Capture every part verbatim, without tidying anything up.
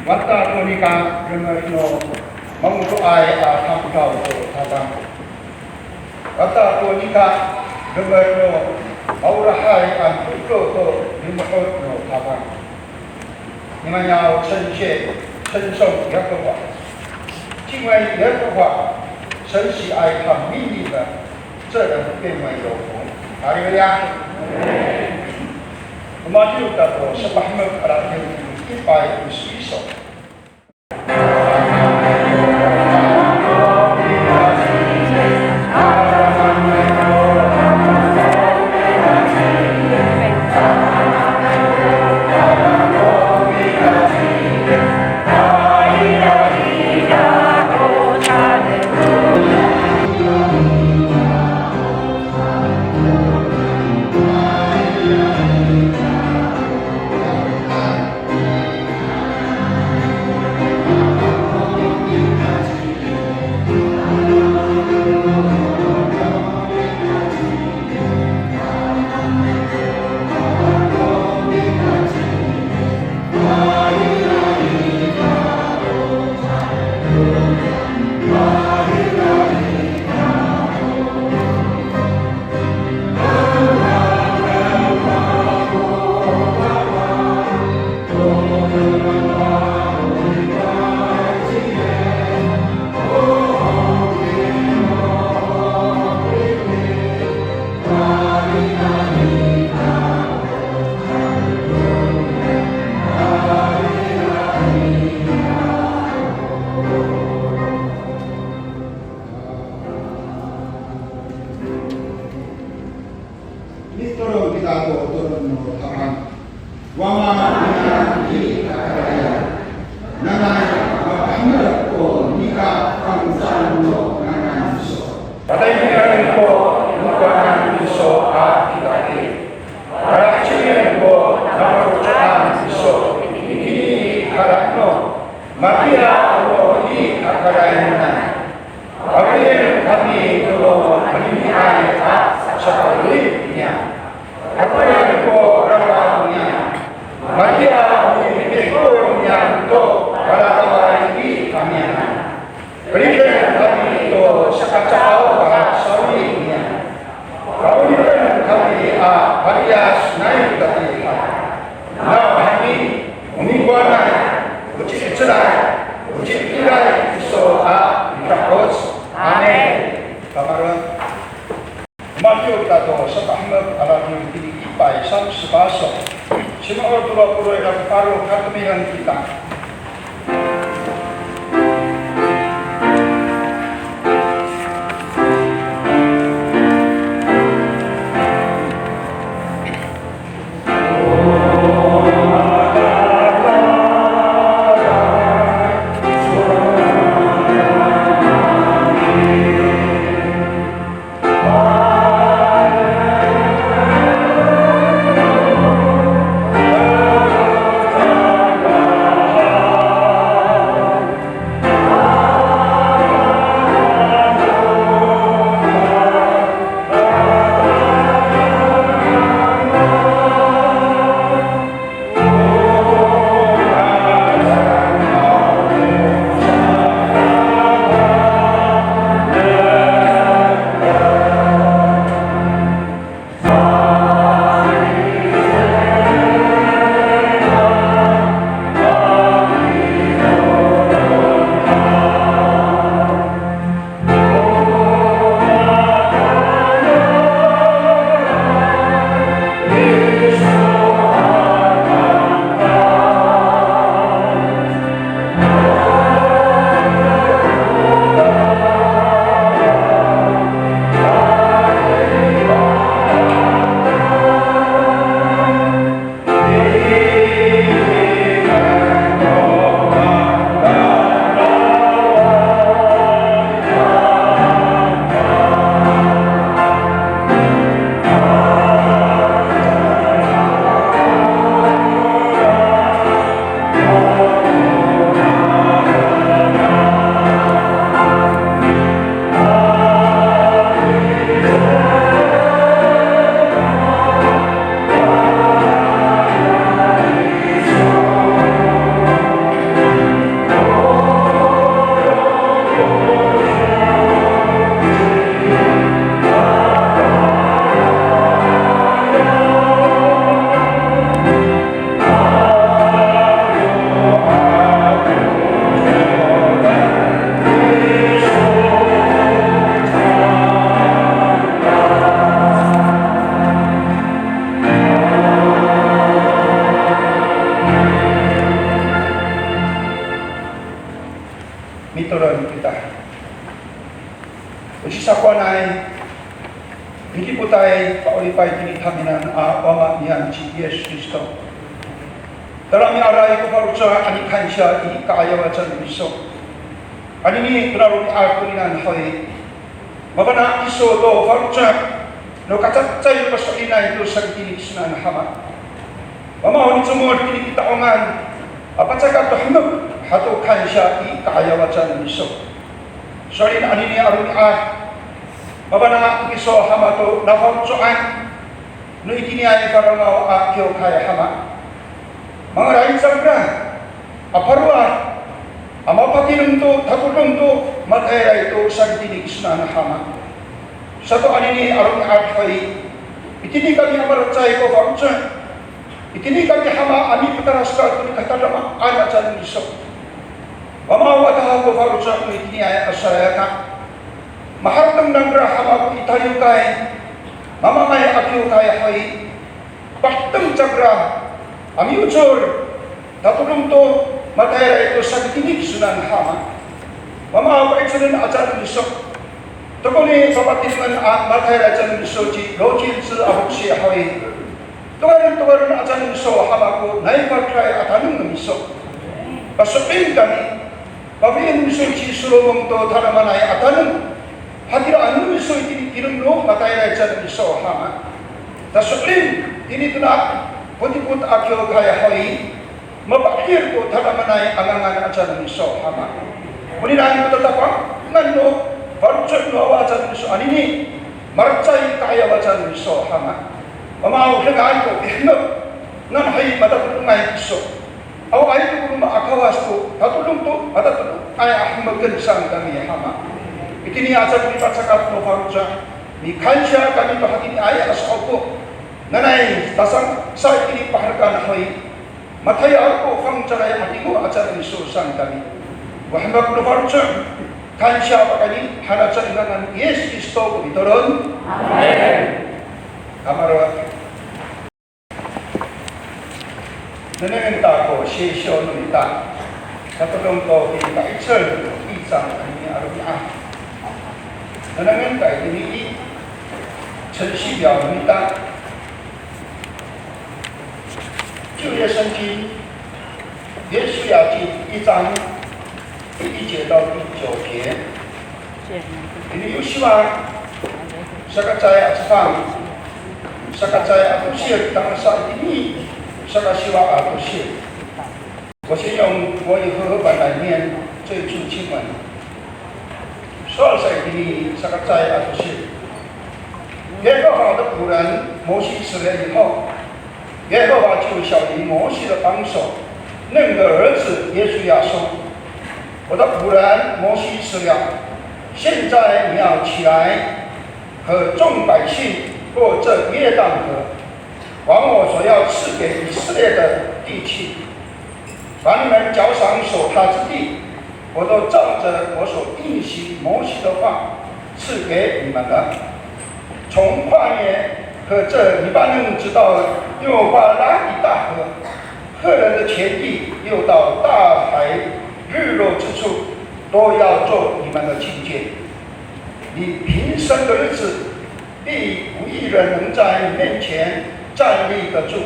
Wata ko nika remed no mangodoay a tamdaw to Tapang. Wata ko nika remed no maolahay a mitodo to limo'ot no Tapang. 你们要称谢、称颂耶和华，敬畏耶和华，神喜爱他命令的，这人变为有福。哈利路亚！我们又到了十八幕，一百五十一首。Mitolon kita to tolon no Tapang. Wama niyam i kakarayan. Nanay mapahemek ko nika fangcal no ngangan iso. Patayni ko no ngangan iso a kitakit. Palahecien ko nafaloco'an iso itini i haraet no matiya o no i kakarayanan. Pafeli'en kami to no maliniay a sapaweli niyam. Hakowaen ko raraw niyam. Matiya o nipikol niyam to kararaway i kamiyanan. Periden kami to sakacaay a sawni niyam. Pa'oriten kami a paliyas nai tatiihay. Nawhani o mikowanay, o ci'icelay, o ci'edilay iso a mida'oc. Amin. Tamaro'an. Matiyo kita to sapahemek a lalan itini i 一百三十八首. Simo'ot to polo' ira ko paro, katemihen kita. Mitolon kita. O cisakowanay, midipotay, pa'oripay tini tamiyanan a Wama niyam ci Yis Kristo. Tada miaray ko faloco' a mikansiya i ka'ayaw aca no miso. Anini tona romi'ad toninian haw i, mafana' kiso to faloco' no kacacay paso'elinay to sakitini kisonan Wama. Wama, o nicomod tini kita'ongan a pacakat to hemek hato kansiya i ka'ayaw aca no miso. So'elin anini a romi'ad, mafana' kiso Wama to nafaloco'an no itiniay i Farangaw a kiwkay Wama. Mangalay cangra a palowad a mapatireng to tatodong to matayalay to sakitini kisonan Wama. Sato anini a romi'ad haw i, itini kami a malacecay ko faloco', itini kami Wama a mipataras ka to nikatadamaan aca no miso. Wama, o wata ko faloco' no itiniay a salayakay, maharateng nangra Wama ko i tayokay, mamangay a kiwkay haw i, pahateng cangra a miocor tatodong to matayalay to sakitini kisonan Wama. Wama, o pa'icelen aca no miso, tokoni papatirengan a matayalay aca no miso ci Locin Ci a foksi haw i, towalen towalen aca no miso Wama ko nai falicaday a taneng no miso. Paso'elin kami, pafeli'en miso ci Solomon to tadamaanay a taneng. Hatiraan no miso itini tireng no matayalay aca no miso Wama. Taso'elin tini tona potipot a kiwkay haw i, mapatir ko tadamaanay a ngangan aca no miso Wama. Onini ko tatapangan no faloco' no wawa aca no miso anini, malacecay i ka'ayaw aca no miso Wama. Wama, o dengan ko pihemek, nanay matatodongay kiso. Awaay to ko roma a Kawas ko tatodong to matatodongay a hemeken saan kami Wama. Itini aca ko nipacakat no faloco', mikansiya kami to hatiniay a sa'opo. Nanay tasang sa itini paherekan haw i, matayal ko fangcalay a 'Adingo aca no miso saan kami. O hemek no faloco', kansiya pakayni han aca i ngangan ni Yis Kristo ko mitolon. Amin. Kamarowak. Nengnengen ta ko sisyo no mita. Tatodong to Pipa'icel i cang anini a romi'ad. Nengnengen ta itini i 程序表 no mita. 旧约圣经约书亚记一章第一节到第九节。Ini Yosuwa, saka cecay a cefang, saka cecay a tosir, tangasa itini saka siwa a tosir. 我先用国语和合本来念这一处经文。Sowal sa itini saka cecay a tosir. 耶和华的仆人摩西死了以后，耶和华就晓谕摩西的帮手，嫩的儿子约书亚说：我的仆人摩西死了，现在你要起来，和众百姓过这约旦河，往我所要赐给以色列的地去。凡你们脚上所踏之地，我都照着我所应许摩西的话赐给你们了。从旷野和这黎巴嫩直到幼发拉底大河，赫人的全地，又到大海日落之处，都要做你们的境界。你平生的日子，必无一人能在你面前站立得住。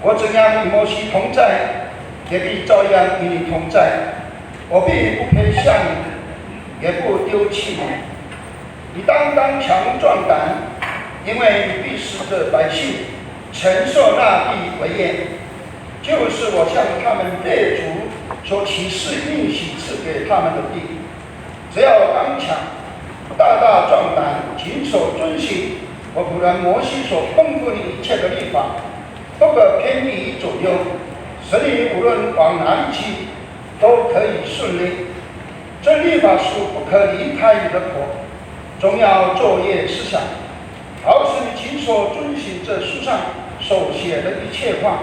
我怎样与摩西同在，也必照样与你同在。我必不偏向你，也不丢弃你。你当刚强壮胆，因为你必使这百姓承受那地为业，就是我向他们列祖所起誓应许赐给他们的地。只要刚强，大大壮胆，谨守遵行我仆人摩西所吩咐你一切的律法，不可偏离左右，使你无论往哪里去，都可以顺利。这律法书不可离开你的口，总要昼夜思想，好使你谨守遵行这书上所写的一切话。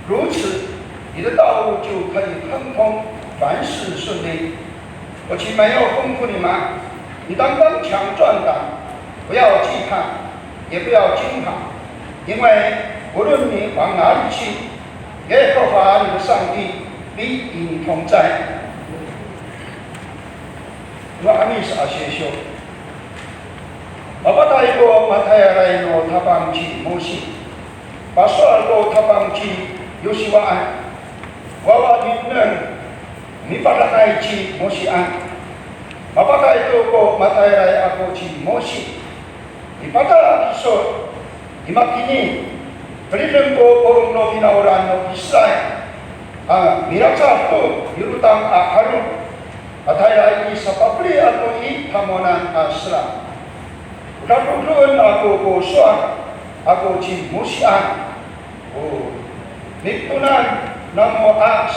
如此，你的道路就可以亨通，凡事顺利。我岂没有吩咐你吗？你当刚强壮胆，不要惧怕，也不要惊惶，因为无论你往哪里去，耶和华你的上帝必与你同在。Ma'amis a sisiw. Mapatay ko matayalay no Tapang ci Mosi. Pasowal ko Tapang ci Yosiwaan. Wawa nengneng mipadangay ci Mosian. Mapatay to ko matayalay ako ci Mosi. Mipatalal kiso i makini, keriden ko polong no finawlan no Israil a milacad to Yordang a 'alo, a tayra i sapafeli ako i tamowanan a sera. O dadodoen ako ko sowal ako ci Mosian. O mitonan namo a,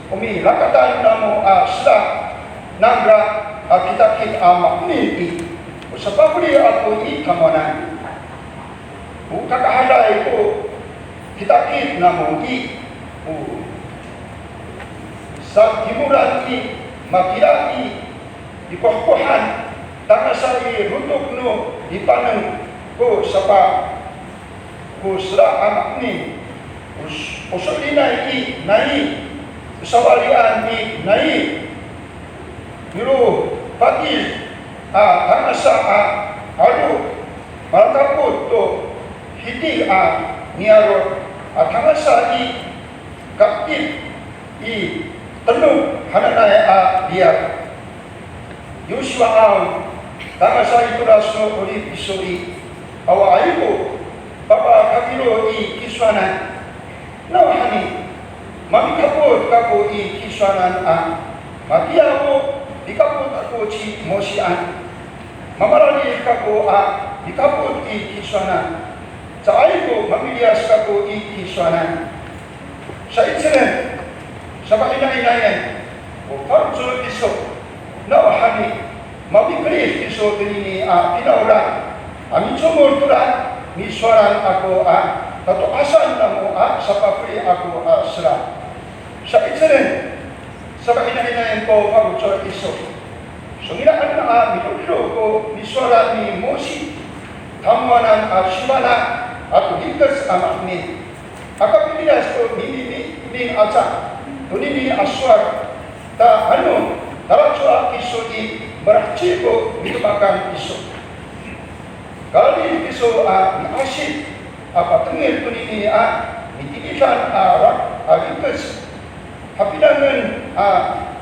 o milakatan namo a sera, nangra a kitakit a maemin i, o sapafeli ako i tamowanan. O kakahaday ko kitakit namo i, o satimolan i, matira i, i kohkohan, tangasa i lotok no lipaneng ko sapa ko sera a maemin, o s-, o so'elinay i nai, o sawalian i nai, milopati a tangasa a 'alo, malakapot to hiti a niyaro' a tangasa i, kapit i tenok hananay a riyar. Yosiwa aw, tangasa i tolas no 'orip iso i, awaay ko papakafilo i kisowanan. Nawhani, mamikapot kako i kisowanan a, matiya ko mikapot ako ci Mosian. Mamarali kako a mikapot i kisowanan. Caay ko mamiliyas kako i kisowanan. Sa'icelen, safa'inainayen ko faloco' iso, nawhani, mamikerid kiso tonini a finawlan a micomod tora nisowalan ako a tato'asan namo a sapafeli ako a sera. Sa'icelen, safa'inainayen ko faloco' iso. Songila'en a midodo ko nisowalan ni Mosi, tamowanan a sifana' ato rikec a maemin. Aka piliyas to mimiming aca tonini a sowal, ta ano talacowa kiso i, malaheci ko midemakan iso. Kalid kiso a miasip a patengil tonini a mitilidan a ra-, a rikec. Hapinangen a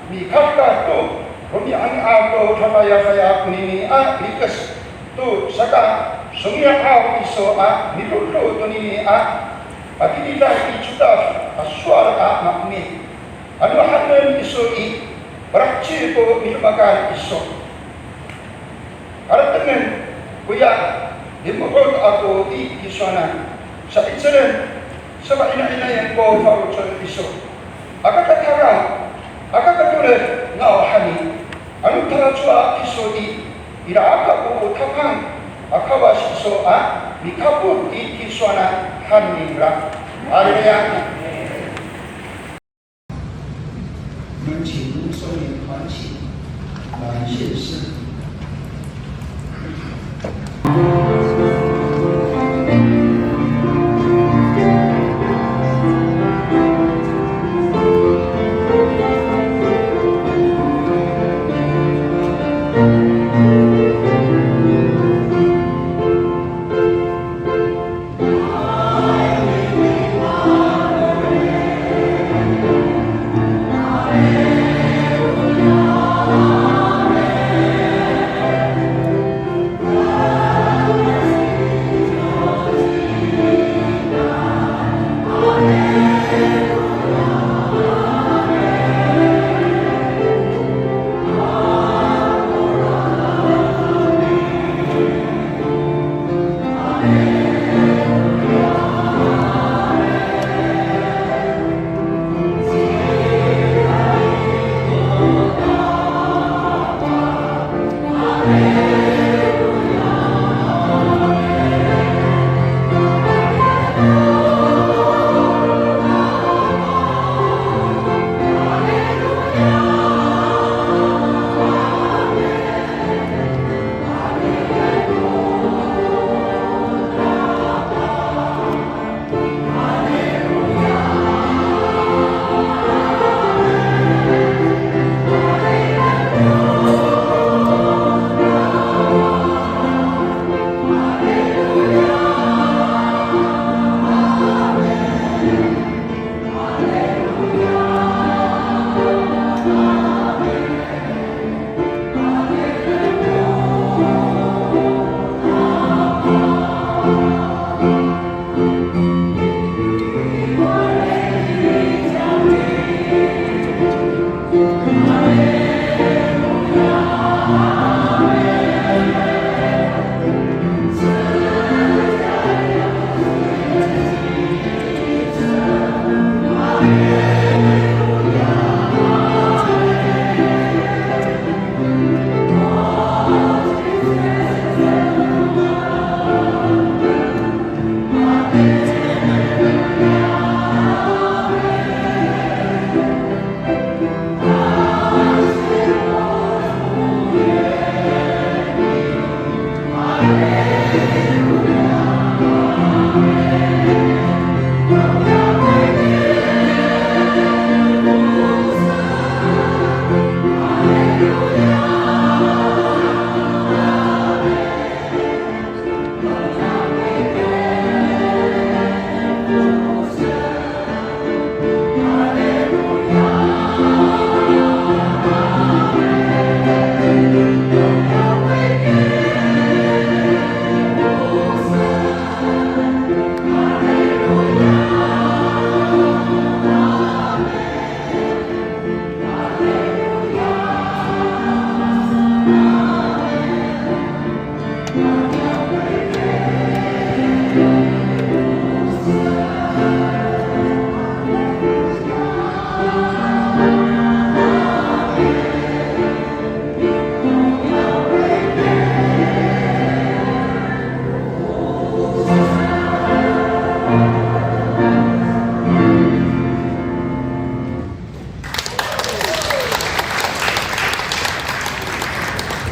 mikahkah to romi'ami'ad to dadayadaya konini a rikec to saka songi'aw iso a midodo tonini a patilidan i codad a sowal a maemin. Ano hanen iso i, palaheci ko midemakan iso. Haratengen koya limo'ot ako i kisowanan. Sa'icelen, safa'inainayen ko faloco' iso. Aka katalaw, aka katoled, nawhani, ano talacowa kiso i, ira kako o Tapang a Kawas iso a mikapot i kisowanan han ningra. Haleluya. 我们请松年团契来献诗。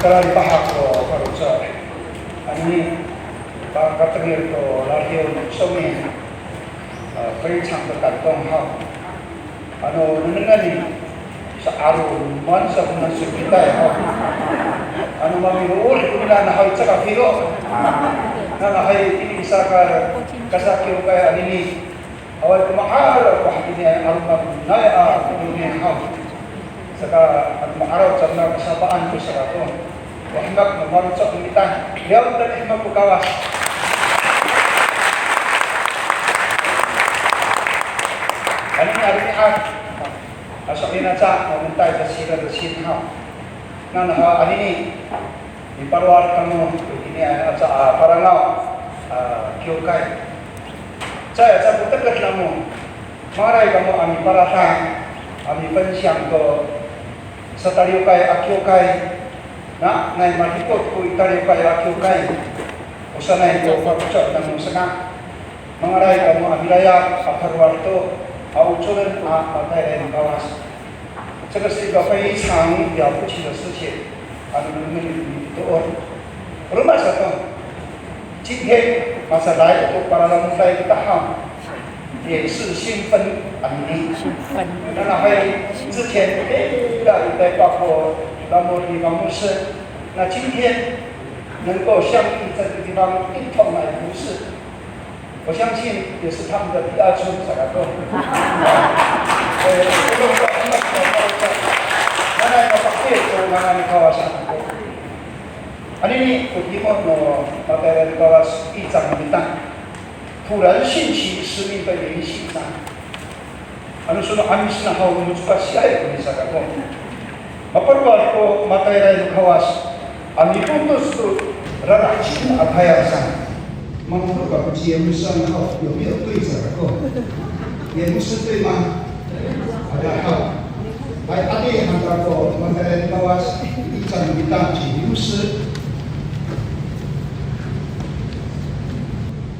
Kalipahak ko faloco'. Anini, pakatengil to radiw no Somin, a, 非常的感动 haw. Ano nengnengen i, sa'aloman sa ko nasokitay haw. Ano mamilood ko nina na haw i caka filo. Nana hay i saka kasakiwkay anini. Awaay ko ma'araw ko hatiniay a romadenay a todongay haw. Saka ano ma'araw cangra kasapaan ko saka to. O hemek no faloco' no mita. Liyawen ta i hemek ko Kawas. Anini a romi'ad. A so'elin aca, a, 我们带着喜乐的心 haw. Nana haw anini, mipalowad kamo itini aca a Parangaw a kiwkay. Caay, caay ko teked namo, mangalay kamo a miparatang, a mifensiyang to sataliwkay a kiwkay. Na, nanay madipot ko i taliwkay a kiwkay. O sanay ko faloco' namo saka. Mangalay kamo a milayap a palowad to a ocoren a matayalay no Kawas. 这个是一个非常了不起的事情。Ano nengnengen i to. Roma sato. 今天 masaday to palalamotay kita haw. 也是兴奋 anini. 兴奋。Nana hay, 之前 ira itay pa ko lamot ni Kawas. Na 今天能够相遇在这个地方一同来服侍。 我相信也是他们的第二春 saka to. 哎，nanay mapakay to ngangan ni Kawas. Anini ko timot no matayalay no Kawas i cang no mita. 突然兴起使命的灵性上。 Ano sona 'Amis na haw, mocokasiay koni saka to. Mapalowad ko matayalay no Kawas a mipotos to lalahecien a tayal saan. Mangto kako ci Yemus saan haw, 有没有对 saka to? Yemus 对吗？Ada haw. Hay, ati han kako matayalay no Kawas i cang no mita ci Yemus.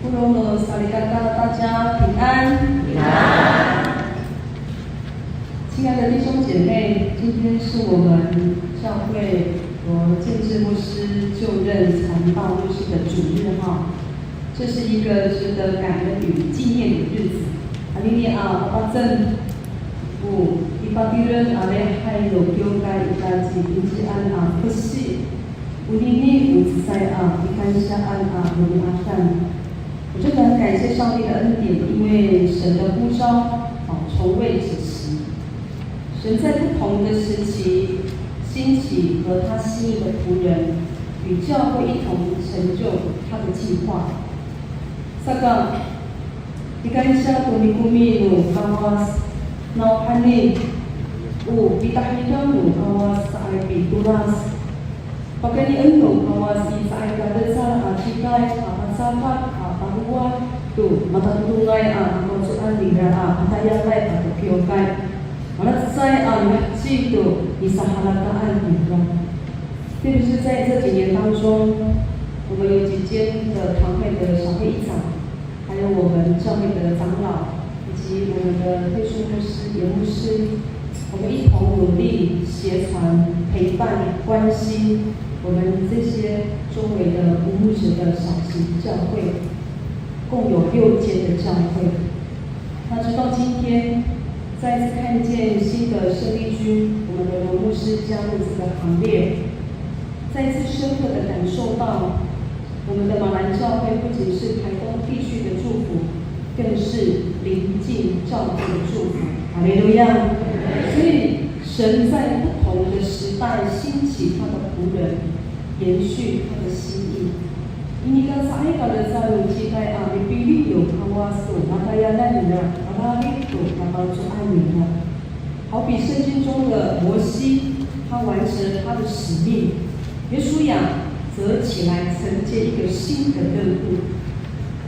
Pulong no salikaka, 大家平安。平安。亲爱的弟兄姐妹，今天是我们教会罗建志牧师就任传道牧师的主日哈，这是一个值得感恩与纪念的日子。Anini a, a, pacem ko pipatireng a lihay no kiwkay ita ci Kincian a pesi. Onini o cecay a pikansiyaan a romi'ad. 我真的很感谢上帝的恩典，因为神的呼召，哦，从未止息。神在不同的时期兴起合他心意的仆人，与教会一同成就他的计划。Saka, pikansya to mikomi no Kawas, nawhani, o pitahidang no Kawas caay pitolas. Pakaynien no Kawas i caay kalecad a cikay a pacakat a palowad to matatodongay a kawacoan nira a matayalay a kiwkay. Malacecay a laheci to nisahalakaan nira. 特别是在这几年当中，我们有几间的堂会的小会议长， 还有我们教会的长老，以及我们的特殊牧师、严牧师，我们一同努力协传、陪伴、关心我们这些周围的无牧者的小型教会，共有六间的教会。那直到今天，再次看见新的生力军，我们的罗牧师加入这个行列，再次深刻的感受到 我们的马兰教会不仅是台东地区的祝福，更是邻近教会的祝福。哈利路亚！所以神在不同的时代兴起他的仆人，延续他的心意。Ini ka caay kalecad no cikay a mipili no Kawas to matayalan nira, mararid to kapacoan nira. 好比圣经中的摩西，他完成了他的使命，约书亚则起来承接一个新的任务。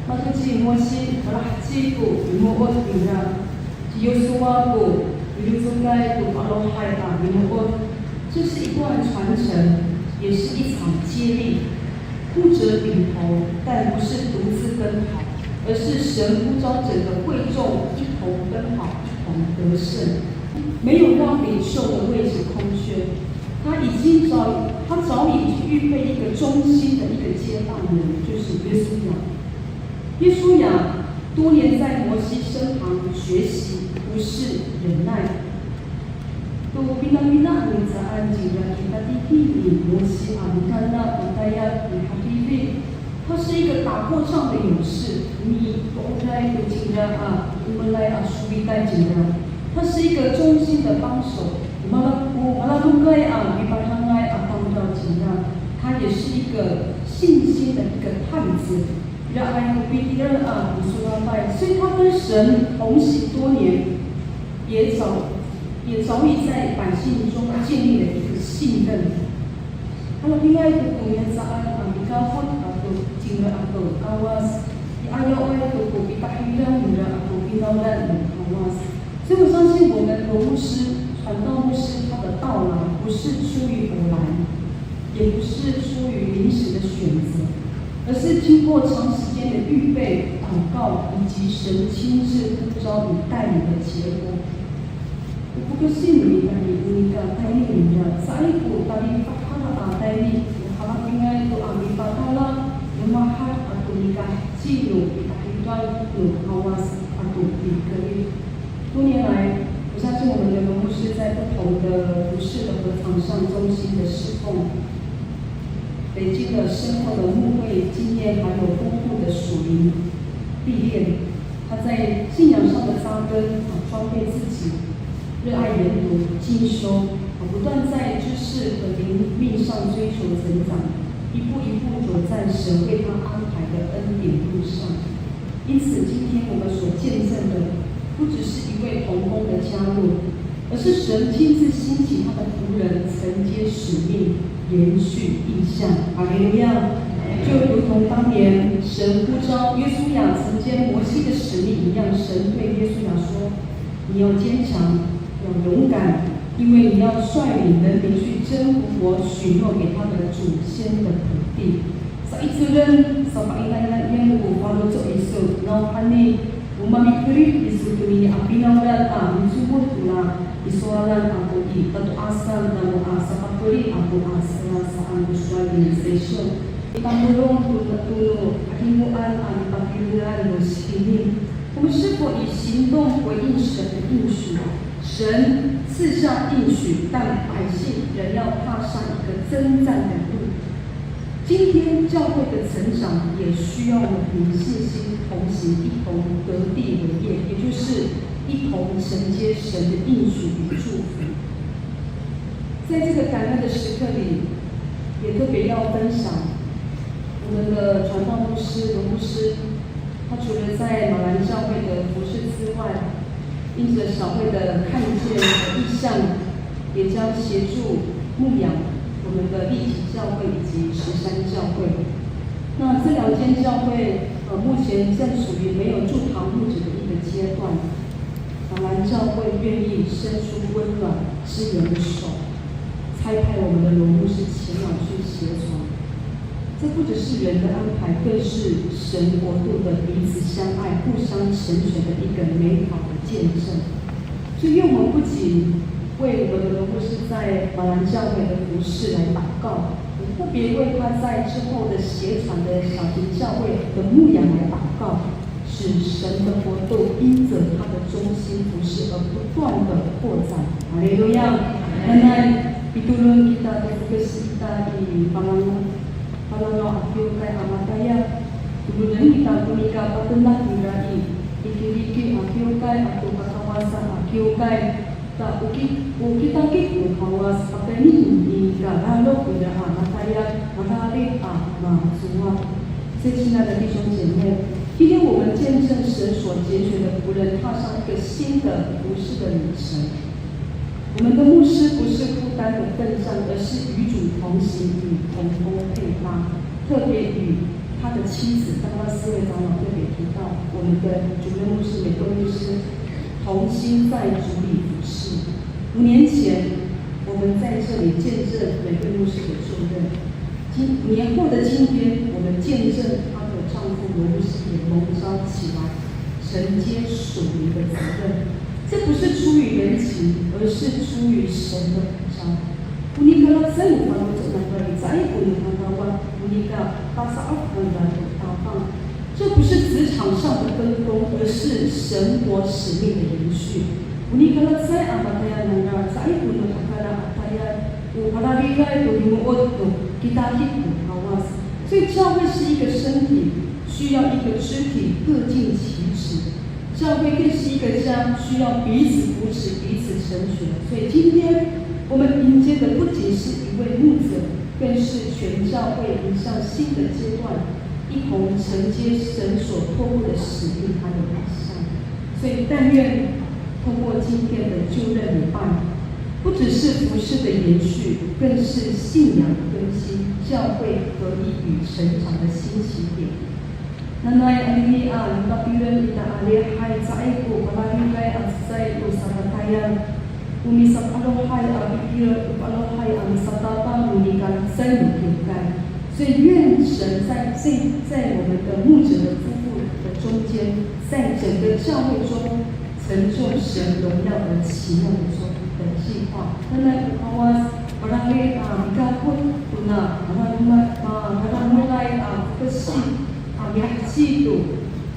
Mato ci Mosi, malaheci ko mimo'ot nira, ci Yosuwa ko milocokay to malohay a mimo'ot. 这是一段传承，也是一场激励。牧者领头，但不是独自奔跑，而是神呼召整个会众一同奔跑，一同得胜。 没有让领袖的位置空缺。他已经早，他早已预备一个忠心的一个接班人，就是约书亚。约书亚多年在摩西身旁学习服侍忍耐。To pinapina a mihecaan cingra i katiki ni Mosi a mitaena a matayal i hahiri. 他是一个打过仗的勇士，mitooray to cingra a, o melay a sowitay cingra. 他是一个忠心的帮手，mala-, o malalokay a mipadangay a tamdaw cingra. 他也是一个信心的一个探子，iraay ko pitira a misorapay. 所以他跟神同行多年，也早，也早已在百姓中建立了一个信任。 Halafingay to ko mihecaan a mikahot ato cingra ato Kawas, i ayaw to ko pitahidang nira ato finawlan no Kawas. 所以我相信我们罗牧师、传道牧师他的到来不是出于偶然，也不是出于临时的选择，而是经过长时间的预备、祷告以及神亲自呼召与带领的结果。 O fokesin no mita i, o nika tayni nira, caay ko talipahak a tayni, o halafingay to a mipatala, lomahad ato nikaheci no pitahidang no Kawas ato pikerid. 多年来，我相信我们的罗牧师在不同的服事的禾场上忠心的侍奉，累积了深厚的牧会经验，还有丰富的属灵历练。 他在信仰上的扎根，啊，装备自己，热爱研读、进修，啊，不断在知识和灵命上追求成长，一步一步走在神为他安排的恩典路上。因此，今天我们所见证的，不只是一位同工的加入， 而是神亲自兴起他的仆人，承接使命，延续异象。哈利路亚！就如同当年神呼召约书亚承接摩西的使命一样，神对约书亚说：“你要坚强，要勇敢，因为你要率领人民去征服我许诺给他们祖先的土地。” Sa'icelen, sapa'inainay ko faloco' iso, nawhani o mamikerid iso tonini a finawlan a micomod tora i sowalan ako i tato'asan namo a sapafeli ako a sera saan ko sowal ni Seysyo. I tamodong to, to no 'adingoan a nipatirengan no Sini. 我们是否以行动回应神的应许？神赐下应许，但百姓仍要踏上一个征战的路。今天教会的成长也需要我们凭信心同行，一同得地为业，也就是一同承接神的应许与祝福。在这个感恩的时刻里，也特别要分享我们的传道牧师罗牧师， 他除了在马兰教会的服事之外，因着小会的看见和意向，也将协助牧养我们的立体教会以及十三教会。那这两间教会，呃，目前正处于没有驻堂牧者的一个阶段。马兰教会愿意伸出温暖支援的手，差派我们的罗牧师前往去协传。 这不只是人的安排，更是神国度的彼此相爱、互相成全的一个美好的见证。所以，愿我们不仅为我们的罗牧师在马兰教会的服事来祷告，我们特别为他在之后的协传的小型教会的牧养来祷告。 使神的国度因着他的忠心服事而不断地扩展。哈利路亚！Nanay, pitolon kita to fokes ita i Palangaw, Palangaw a kiwkay a matayal. Tolonen kita to nika patenak nira i, i Kiriki a kiwkay ato Kakawasa a kiwkay. Ta o ki, o kitakit no Kawas pakayni i kalalok nira a matayal, mararid a macowat. 所以，亲爱的弟兄姐妹，今天我们见证神所拣选的仆人踏上一个新的服事的旅程。我们的牧师不是孤单的奋战，而是与主同行，与同工配搭，特别与他的妻子，刚刚四位长老特别提到，我们的主任牧师、美贵牧师同心在主里服事。五年前，我们在这里见证美贵牧师的就任。 今，年后的今天，我们见证她的丈夫罗牧师也蒙召起来，承接属灵的责任。这不是出于人情，而是出于神的呼召。O nika lacay no faloco' nangra i caay ko no Kawas, o nika pasa'of nangra to Tapang. 这不是职场上的分工，而是神国使命的延续。O nika lacay a matayal nangra caay ko no hekal a tayal, o palaligay to limo'ot to kitakit to Kawas. 所以教会是一个身体，需要一个肢体各尽其职。教会更是一个家，需要彼此扶持、彼此成全。所以今天我们迎接的不仅是一位牧者，更是全教会迎向新的阶段，一同承接神所托付的使命还有方向。所以但愿通过今天的就任礼拜，不只是服事的延续，更是信仰的更新、教会合一与成长的新起点。Nanay anini a mipatiren ita a lihay caay ko palaligay a cecay o samatayal. O misafalohay a pipir, o falohay a misatapang, o nika cecay no kiwkay. 所以愿神在这，在我们的牧者的夫妇的中间，在整个教会中成就神荣耀而奇妙的作，的计划。Nanay o Kawas, palali a mikapot, tona, mararoma, ma, mararomay a kesi, a miheci to,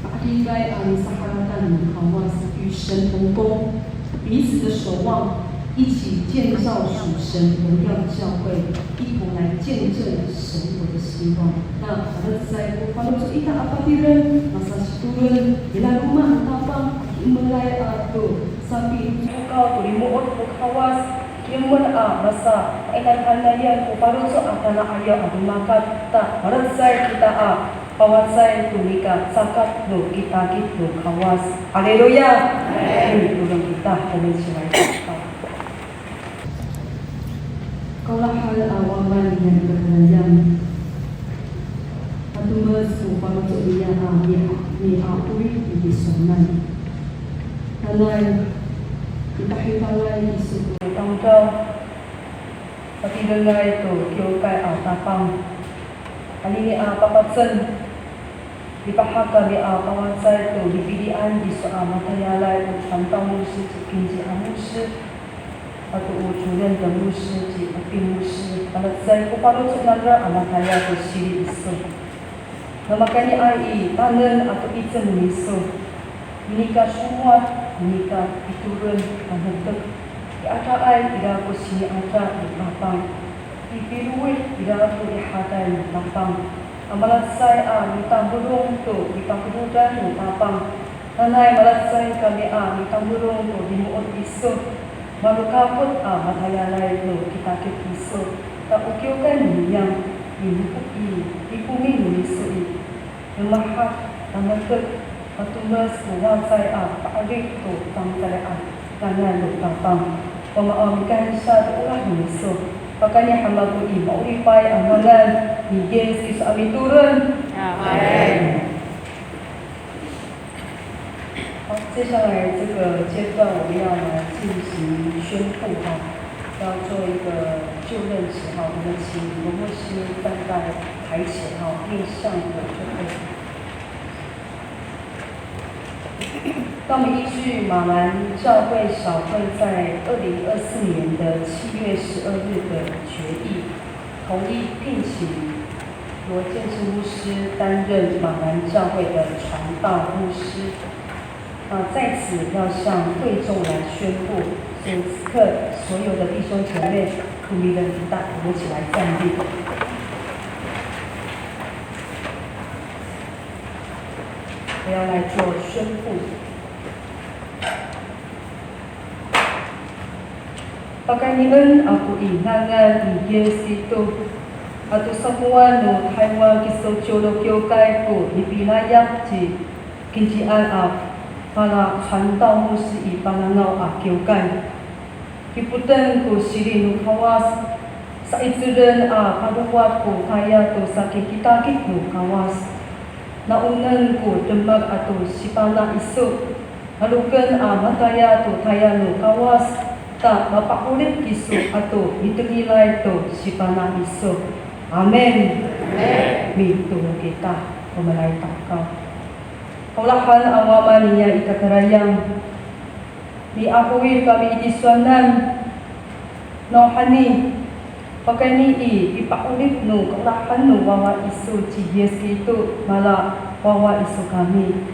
pa'edilay a misaharatang no Kawas, 与神同工，彼此的守望，一起建造属神荣耀的教会，一同来见证神国的希望。Na, malacecay ko faloco' ita a patiren, masasitolon, i laloma' no Tapang, a ki'emelay ato sapicokaw to limo'ot ko Kawas, ki'emen a masapa'inayhanayan ko faloco' a tana'ayaw a romakat, ta malacecay kita a pawacay to nika cakat no kitakit no Kawas. Haleluya! Amen. Mitolon kita, 我们一起来祷告。 Kaolahan a Wama niyam i kakarayan. Matomes ko faloco' niyam a mi, mi'apoy i tisowanan. Nanay, mitahidangay kiso to tamdaw, patirengay to kiwkay a Tapang. Anini a papacen, lipahak kami a pawacay to lipilian kiso a matayalay o 传道牧师 ci Kinci a 牧师, ato o 主任的牧师 ci Eping 牧师, malacecay ko faloco' nangra a matayal to siri iso. Namakayni a i tanen ato icel no miso, minikasomowal, minikapitolon, panetek, i adaay ira ko sini'ada no Tapang, i pilowid ira ko rihaday no Tapang, a malacecay a mitamolong to nipakerodan no Tapang. Nanay malacecay kami a mitamolong to limo'ot iso, malokapot a matayalay no kitakit iso, ta o kiwkay no niyam, i, i, i komi no miso i, lomahak, panetek, matomes ko wacay a pa'orip to fangcalay a ngangan no Tapang. Wama aw, mikansiya to olah no miso. Pakayni han ako i ma'oripay a ngangan ni Yis Kristo a mitolon. Amen. 好，接下来这个阶段我们要来进行宣布哈，要做一个就任词哈，我们请罗牧师站在台前哈，面向我就可以。那我们依据马兰教会小会在二零二四年的七月十二日的决议，同意聘请罗建志牧师担任马兰教会的传道牧师。那在此要向会众来宣布，所以此刻所有的弟兄姐妹，我们一起来站立。我要来做宣布。 Pakaynien ako i ngangan ni Yis Kristo, ato sakowan no Taywan Kiso Ciwlo Kiwkay ko nipilayap ci Kincian a pala传道牧师 i Panangaw a kiwkay. Dipoten ko siri no Kawas, sa'icelen a palowad ko tayal to sakikitakit no Kawas. Naonen ko demak ato sipana' iso, naloken a matayal to tayal no Kawas, ta mapa'orip kiso ato mitengilay to sipana' iso. Amin. Amin. Mitolon kita, 我们来祷告。 Kaolahan a Wama niyam i kakarayan, mi'apoy kami i tisowanan. Nawhani, Pakayni i pipa'orip no kaolahan no wawa iso ci Yis Kristo mala wawa iso kami.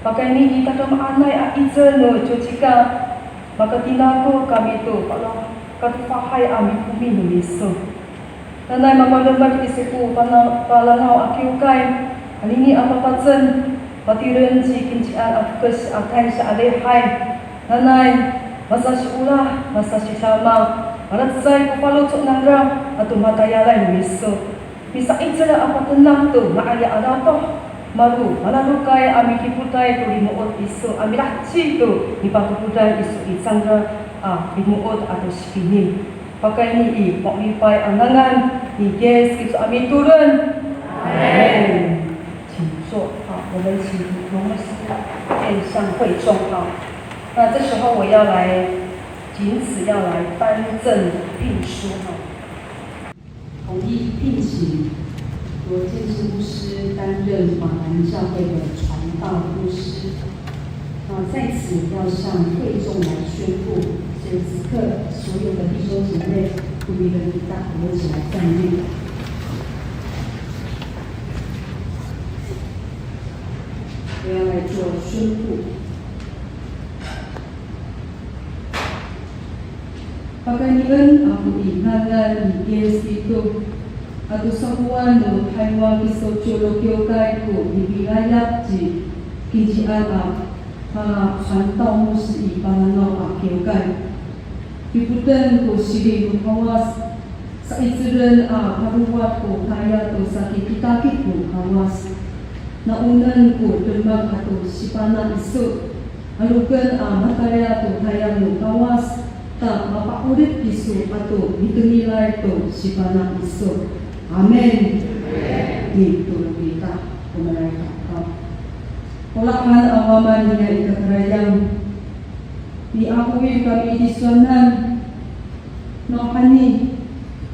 Pakayni i tadamaanay a 'icel no ciwcika, makatinako kami to pala-, katofahay a mikomi no miso. Nanay mapalemed iso ko pana-, Palangaw a kiwkay, anini a papacen, patireng ci Kincian a fokes a kansiya a lihay. Nanay, masasiolah, masasidama, malacecay ko faloco' nangra ato matayalay no miso. Misa'icel a patenak to nga'ayay a ratoh, malo malalokay a midipotay to limo'ot iso a milaheci to nipatokodan iso i cangra a limo'ot ato sikini. Pakayni i ma'oripay a ngangan ni Yis Kristo a mitolon. Amin. 请坐。好，我们请罗牧师面向会众。好，那这时候我要来，仅此要来颁赠聘书。好，同意聘请罗建志牧师担任马兰教会的传道牧师。那在此要向会众来宣布，所以此刻所有的弟兄姐妹，我们一起来站立。我要来做宣布。 Pakaynien ako i ngangan ni Yis Kristo, ato sakowan no Taywan Kiso Ciwlo Kiwkay ko nipilayap ci Kincian a pala 传道牧师 i Palangaw a kiwkay. Dipoten ko siling no Kawas, sa'icelen a palowad ko tayal to sakitakit no Kawas. Naonen ko demak ato sifana' iso, 'aloken a matayal to tayal no Kawas, ta mapa'orip kiso ato mitengilay to sifana' iso. Amin. Mitolon kita, 我们来祷告。 Olahan a Wama niyam i kakarayan, mi'akowi kami i tisowanan, nawhani,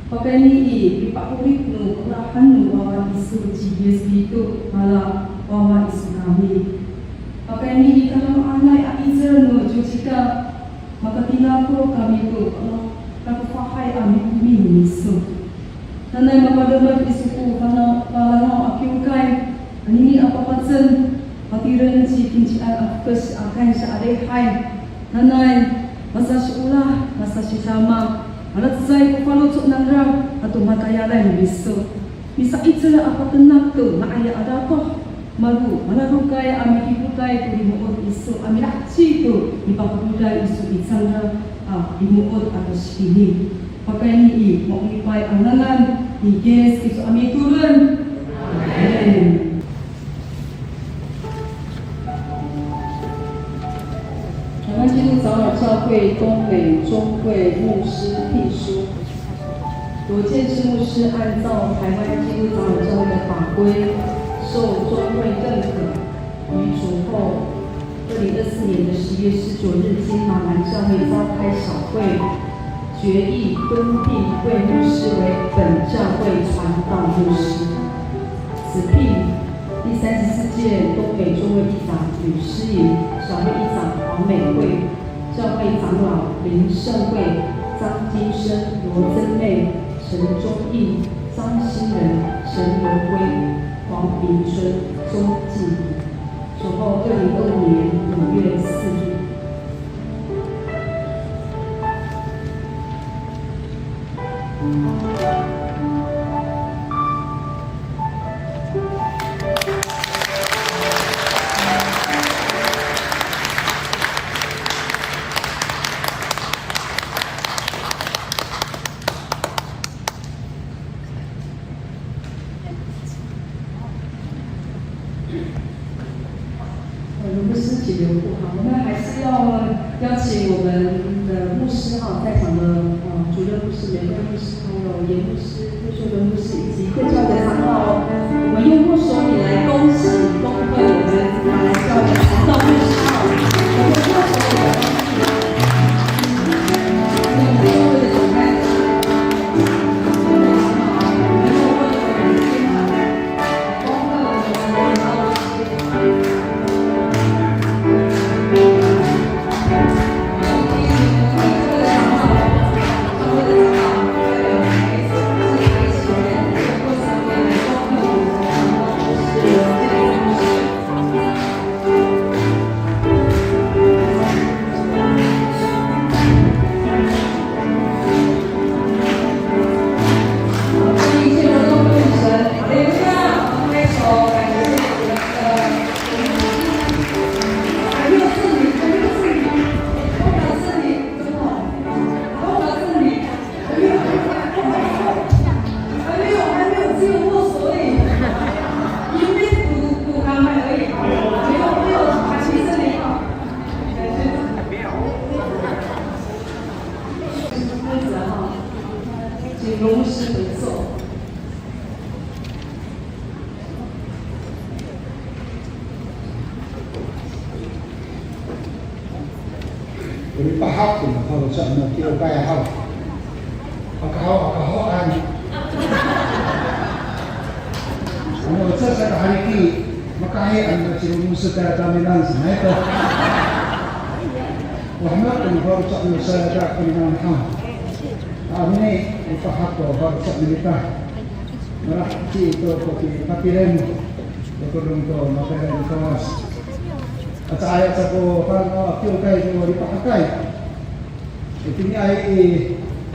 pakayni i pipa'orip no kaolahan no wawa iso ci Yis Kristo mala wawa iso kami. Pakayni i tadamaanay a 'icel no ciwcika, makatinako kami to katofahay a mikomi no miso. Nanay mapalemed iso ko Palangaw a kiwkay, anini a papacen, patireng ci Kincian a fokes a kansiya a lihay. Nanay masasiolah, masasidama, malacecay ko faloco' nangra ato matayalay no miso. Misa'icel a patenak to nga'ayay a ratoh, malo malalokay a midipotay to limo'ot iso a milaheci to nipatokodan iso i cangra a limo'ot ato sikini. Pakayni i ma'oripay a ngangan ni Yis Kristo a mitolon. Amin. 台湾基督长老教会东北中会牧师聘书。罗建志牧师按照台湾基督长老教会的法规，受中会认可，于主后二零二四年的十月十九日，经马兰教会召开小会决议，更聘魏牧师为本教会传道牧师。此聘 第三十四届东北中会议长吕诗莹、小会议长黄美惠、教会长老林盛惠、张金生、罗珍妹、陈忠义、张新仁、陈刘辉、黄明春、钟继明。主后二零二五年五月四日。 呃，牧师请留步哈，我们还是要邀请我们的牧师哈，在场的，呃，主任牧师、美惠牧师，还有严牧师、特秀的牧师以及各教会的长老，我们用握手礼来恭喜恭贺我们马来教会的传道牧师哈，我们用握手礼来恭喜。 我们请罗牧师回座。 O lipahak to no faloco' no kiwkay haw. Aka ho, aka ho, an. Ano, o caay ka haliki, makahi ano ci Romuso tayra taminan sanay to. Wahema to no faloco' no Sayaka kaminan haw. Ano ni, lipahak to faloco' no mita. Malaheci to ko pipatireng, ko todong to matayra no Kawas. Acaay sa ko fano a kiwkay ko lipahakay. Itiniay i,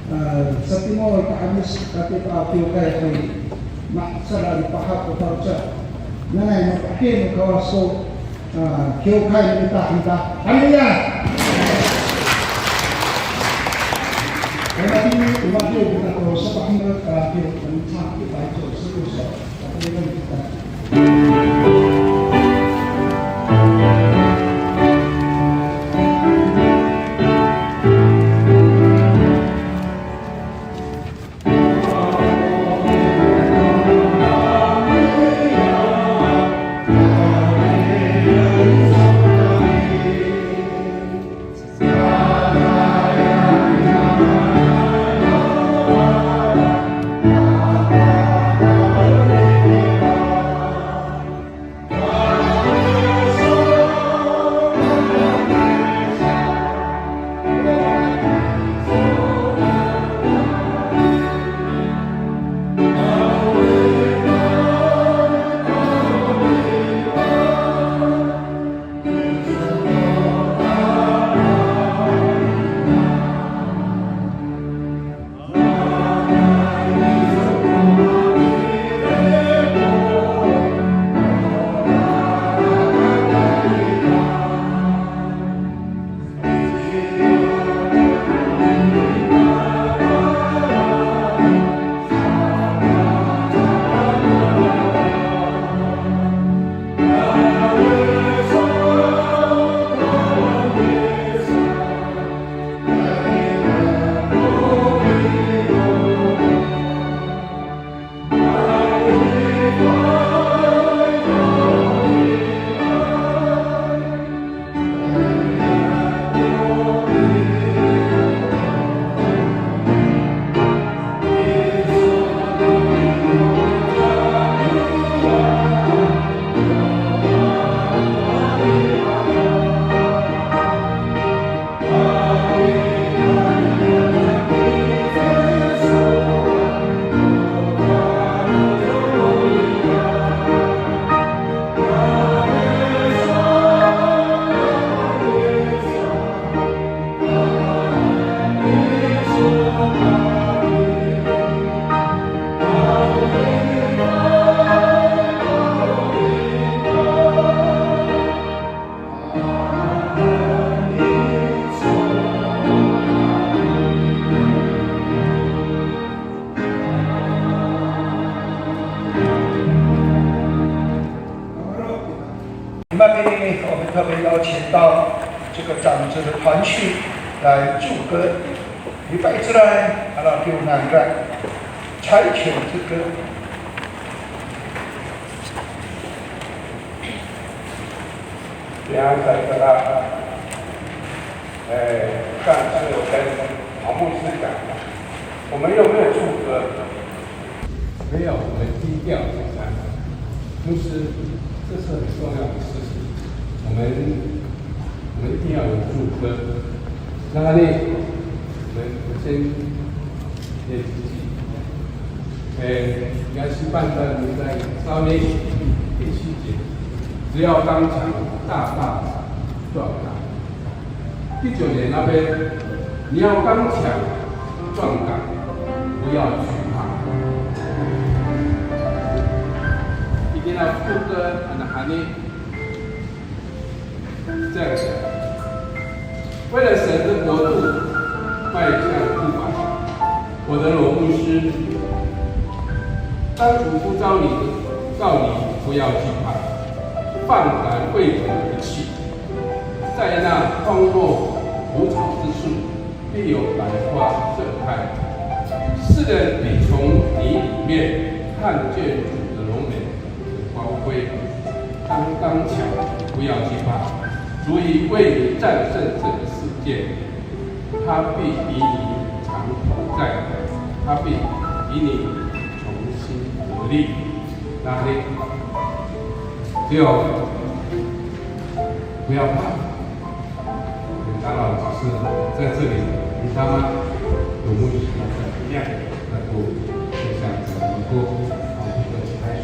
a, satimol ka 'Amis kati a kiwkay i, masala lipahak ko faloco'. Nanay mapa'edil no Kawas ko, a, kiwkay no mita, hanta. Haleluya! 我们今天我们就跟他说，是吧？我们，呃，就我们唱一百九十六首。 那么今天我们特别邀请到这个长执的团契来祝歌，预备起来，好了，给我们来，柴犬之歌。 平安，大家，哎，上次我跟黄牧师讲，我们有没有祝歌？没有，我们低调。牧师，这是很重要的事情，我们，我们一定要有祝歌。那呢，我们先念自己。 哎，应该是半段，应该稍微第七节，只要刚强，大大壮胆。第九节那边，你要刚强壮胆，不要惧怕。一定要副歌，很，很 这样讲，为了神的国度迈向步伐，我的罗牧师，当主呼召你，召你，不要惧怕，放胆为主而去，在那荒漠无草之处，必有百花盛开。世人必从你里面看见主的荣美和光辉。当刚强，不要惧怕，主已为你战胜这个世界。他必与你常同在，他必与你同心合力。那你只有不要怕。 当然，老师在这里，你妈妈有没有想要怎么样能够分享怎么做，啊，一个开始。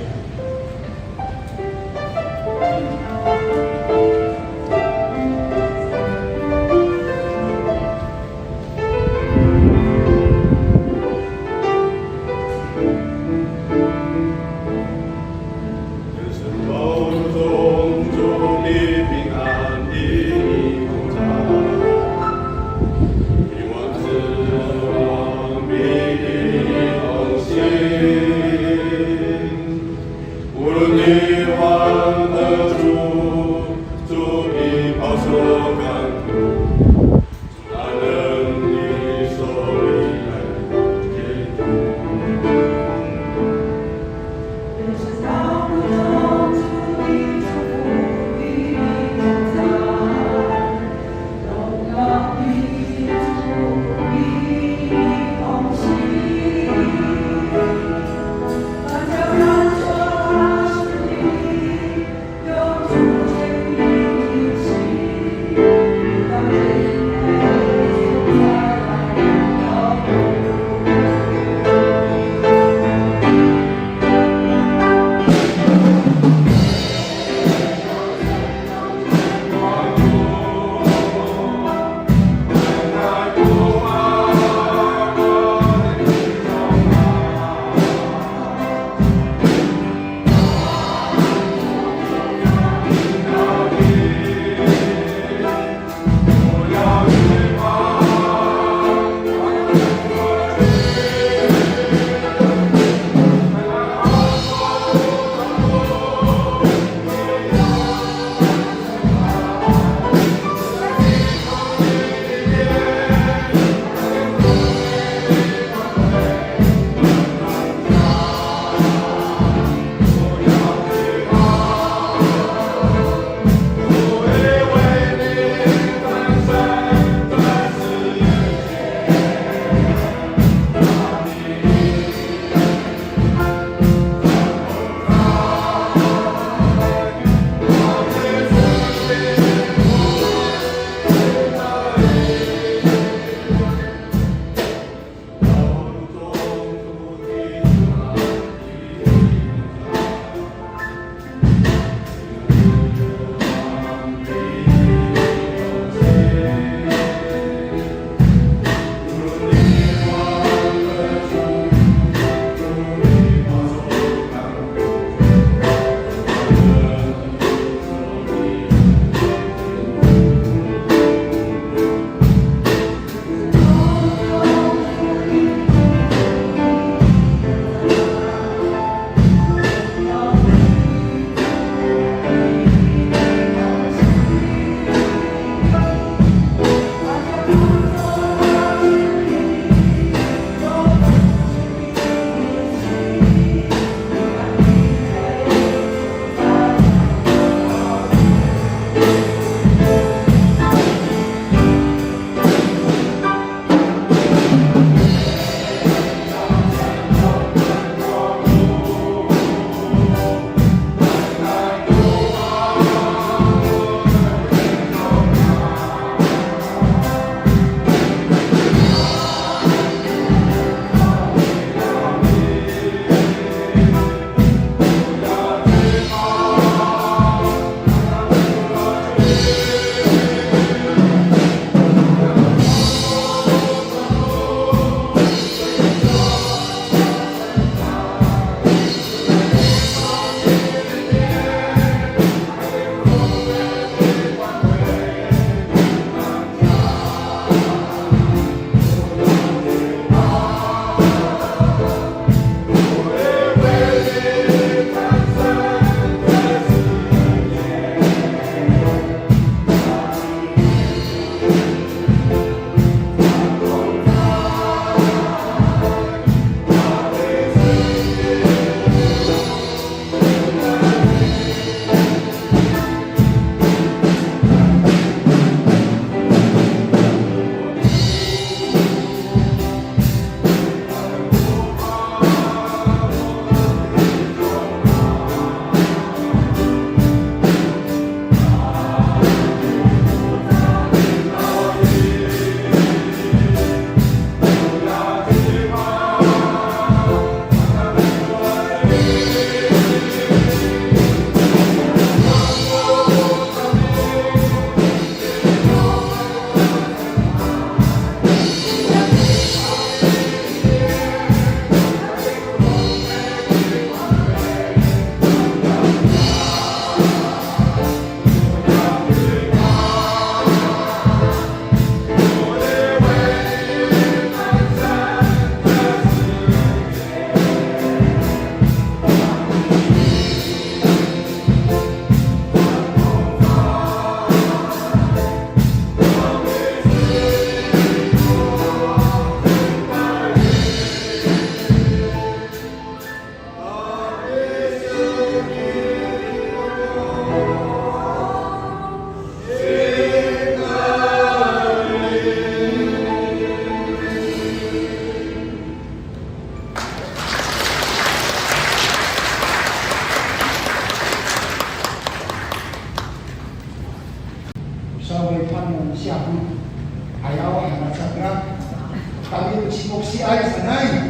嗨，sanay。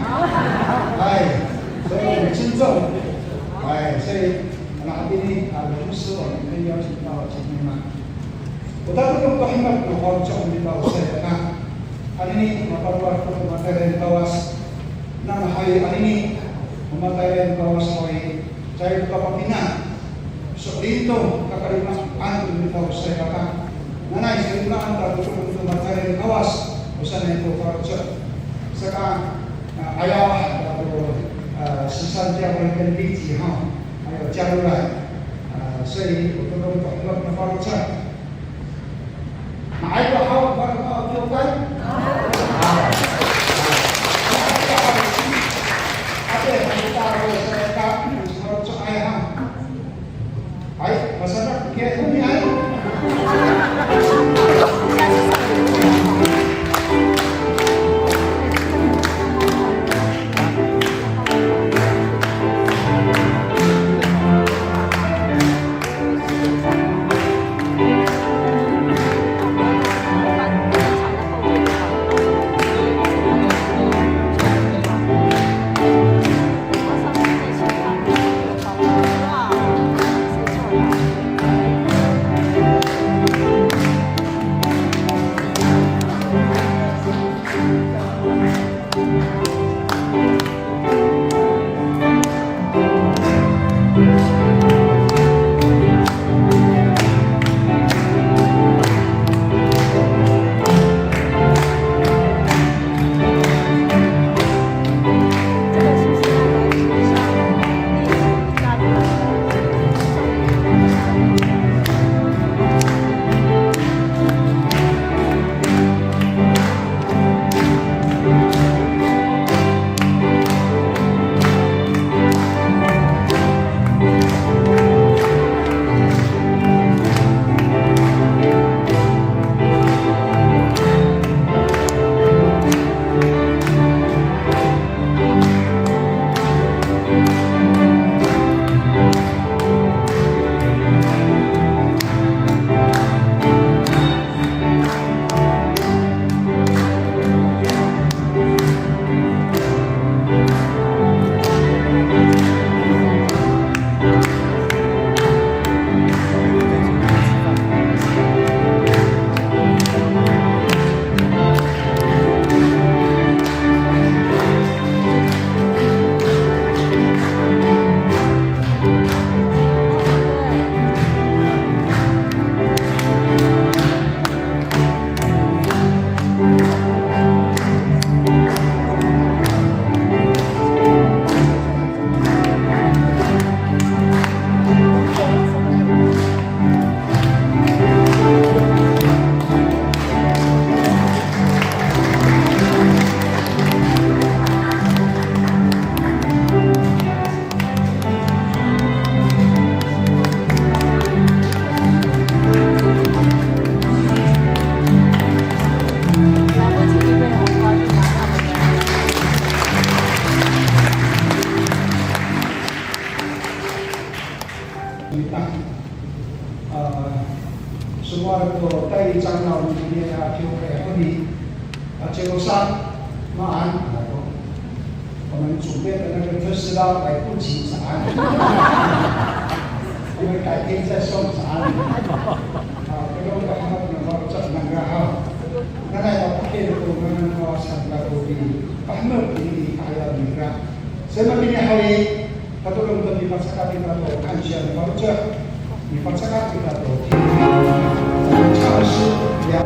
嗨，所以我们尊重。哎，所以那好，今天啊，我们是我们可以邀请到姐妹们。O tatodong to hemek no faloco' no mita o salikaka. Anini, mapalowad to ko matayalay no Kawas. Nanay anini, o matayalay no Kawas haw i, caay to kapinang. So'elin to kakalima'an to mita o salikaka. Nanay salikaka, tatodong to matayalay no Kawas, o sanay to faloco'. Saka, a, ayaw, a, to, a, 十三教会跟立己哈，还有加入来，a, 所以 o tatodong to hemek no faloco'. Ma'araw haw, ma'araw haw, kiwkay. Hay, masadak, kiya, honi, hay. Sowal ko 代理长老 no mita a kiwkay honi, a, 介绍 saan, maan, a, 我们准备的那个特斯拉来不及 saan. 我们改天再送 saan. A, pero kahemek no faloco' nangra haw. Nanay mapakay ko ngangan no Kawas saan kako pipahemek itini i ka'ayaw ningra. Sa matini haw i, tatodong to mipacakat kita to kansiya no faloco', mipacakat kita to 唱诗呀。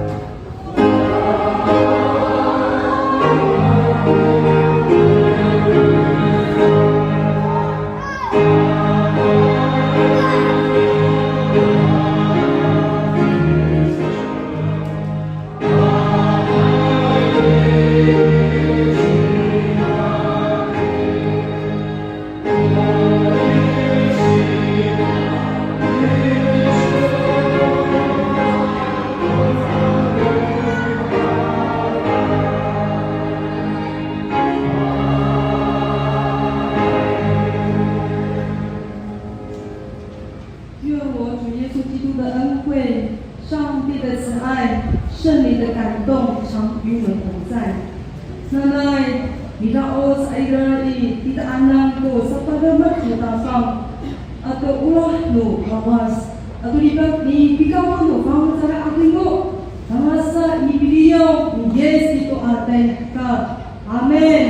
愿我主耶稣基督的恩惠、上帝的慈爱、圣灵的感动常与我们同在。Nanay ato olah no Kawas, ato lipat ni pikapot no fangcalay a 'Adingo, tangasa i piliyaw ni Yis Kristo a tayni i hekal. Amin.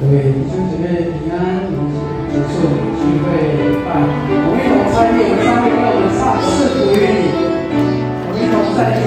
各位弟兄姐妹平安，我们结束聚会礼拜，我们一同唱一首赞美歌，我们唱《是属于你》，我们一同站立。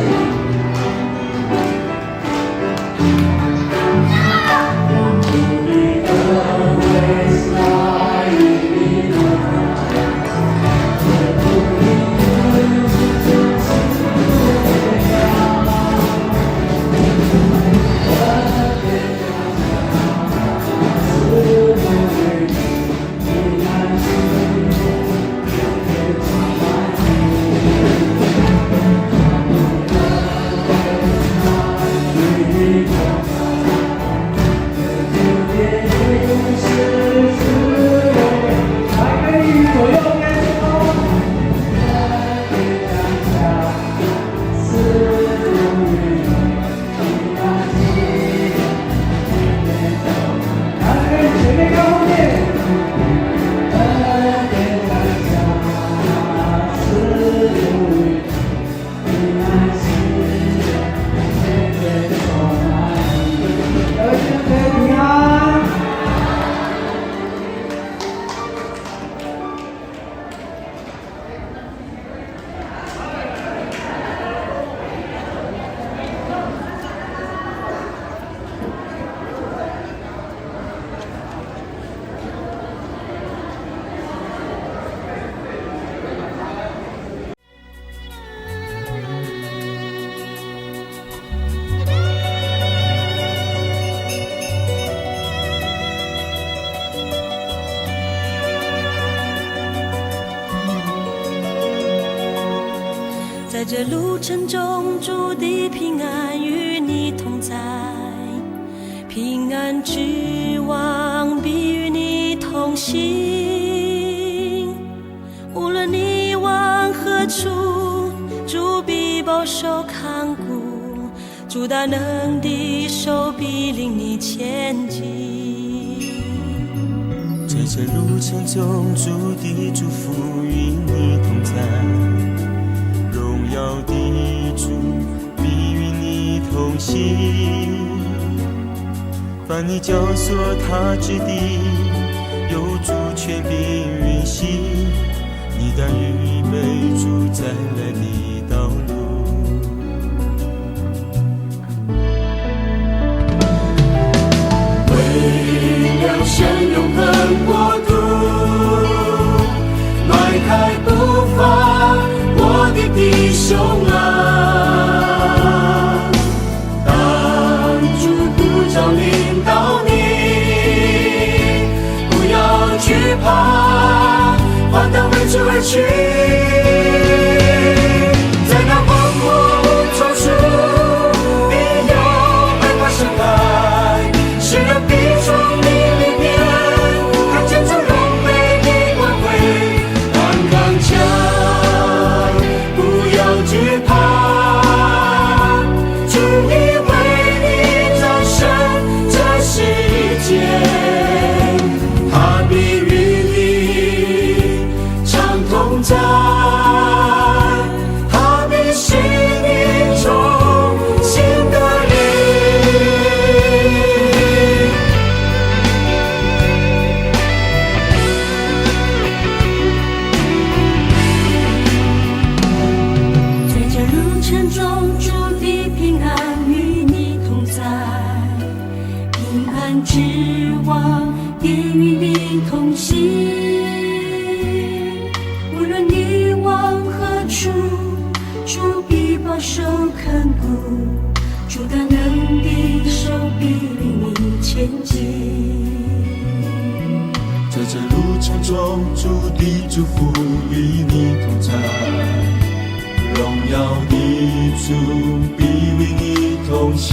在这路程中，主的平安与你同在，平安之王必与你同行。无论你往何处，主必保守看顾， 主大能的手必领你前进。在这路程中，主的祝福与你同在，荣耀的主必与你同行。凡你脚所踏之地，有主权柄运行，你当预备主再来的道路。 为了神永恒国度，迈开步伐，我的弟兄啊，当主呼召领导你，不要惧怕，反倒为主而去。在那光手看顾，主大能的手必领你前进。在这路程中，主的祝福与你同在，荣耀的主必与你同行。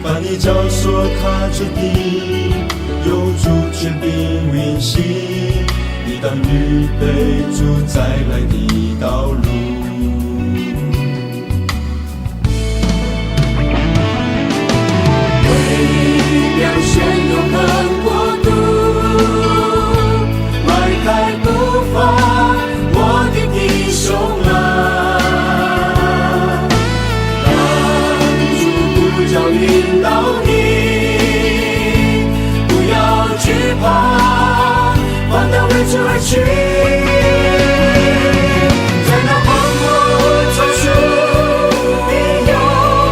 凡你脚所踏着的，有主权柄运行，你当预备主再来的道路。为了宣扬神永恒国度，迈开步伐，我的弟兄啊，当主呼召引导你，不要惧怕，反倒为主而去。在那荒漠中，树必有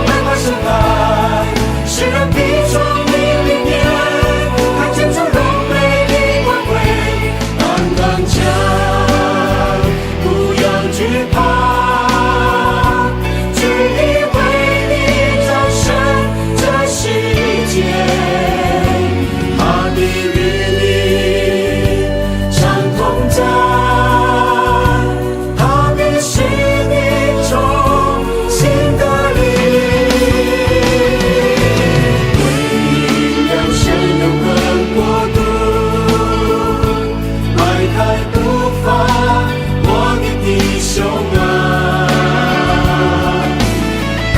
百花盛开，世人必从你里面看见主荣美的光辉。 安康家，不要惧怕，主已为你战胜这世界，他必与你常同在。 他必使你重新得力，为了神永恒国度，迈开步伐，我的弟兄啊。 当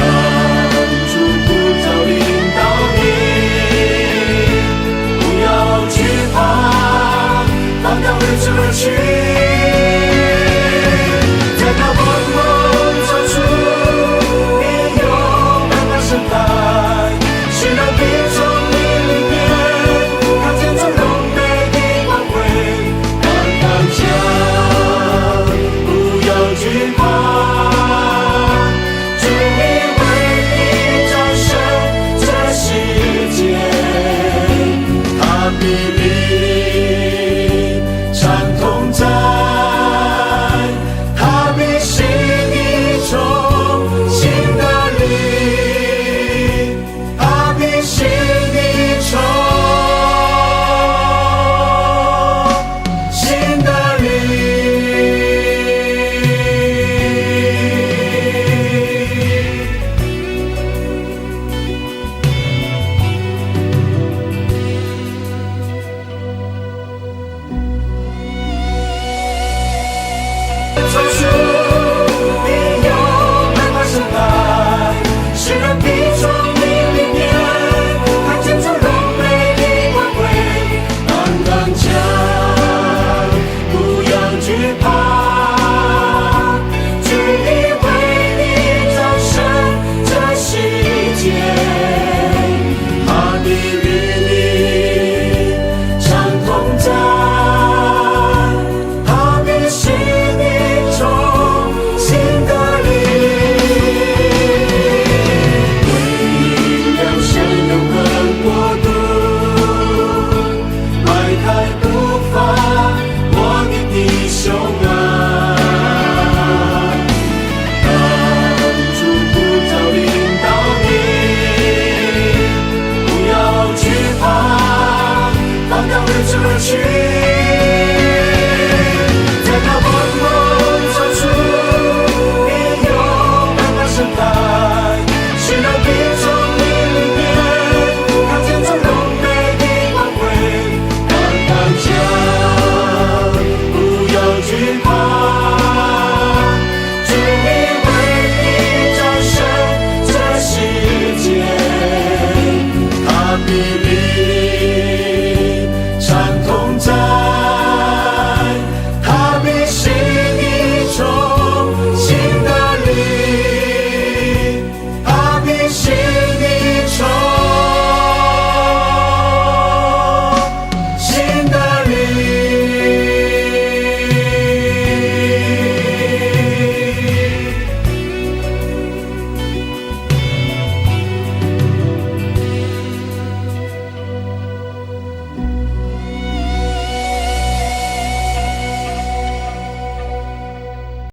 主呼召引导你，不要惧怕，反倒为主而去。在那荒漠之处，必有百花盛开，世人必从你里面看见主荣美的光辉。安康家，不要惧怕， 主已为你战胜这世界，他必与你常同在，他必使你重新得力，他必使你重新得力。